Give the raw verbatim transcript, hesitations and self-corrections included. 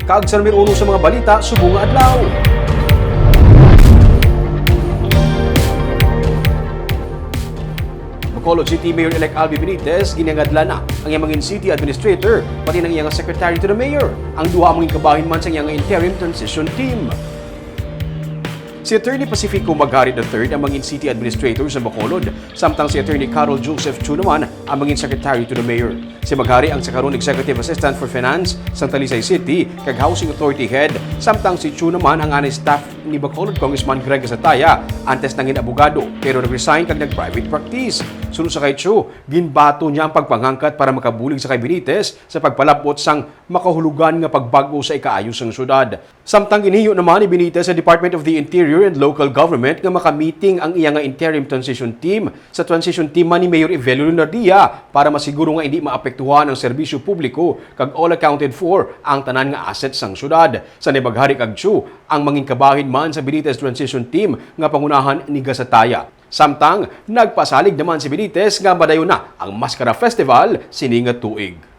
Kag sa numero uno sa mga balita subong nga adlaw. Bacolod City Mayor-elect Albi Benitez ginangadlan na ang iyang mangin city administrator, pati ang iyang secretary to the mayor. Ang duha ang mangin kabahin man sa iyang interim transition team. Si Attorney Pacifico Maghari the third ang mangin city administrator sa Bacolod, samtang si Attorney Carol Joseph Chu naman ang mangin secretary to the mayor. Si Maghari ang sa karon executive assistant for finance sa Talisay City kag housing authority head, samtang si Chu naman ang anay staff ni Bacolod Congressman Greg Gasataya, antes nangin abogado pero nag-resign kag nag-private practice. Suno sa kay Chu, ginbaton niya ang pagpanghangkat para makabulig sa kay Benitez sa pagpalab-ot sang makahulugan nga pagbag-o sa ikaayo sang syudad. Samtang ginhiyo naman ni Benitez sa Department of the Interior and Local Government nga makamiting ang iya nga interim transition team sa transition team man ni Mayor Evelio Lunardia para masiguro nga hindi maapektuhan ang serbisyo publiko kag all accounted for ang tanan nga asset sang syudad. Sa Maghari kag Chu, ang mangin kabahin man sa Benitez transition team nga pangunahan ni Gasataya. Samtang nagpasalig naman si Benitez nga madayon na ang Maskara Festival sini nga tuig.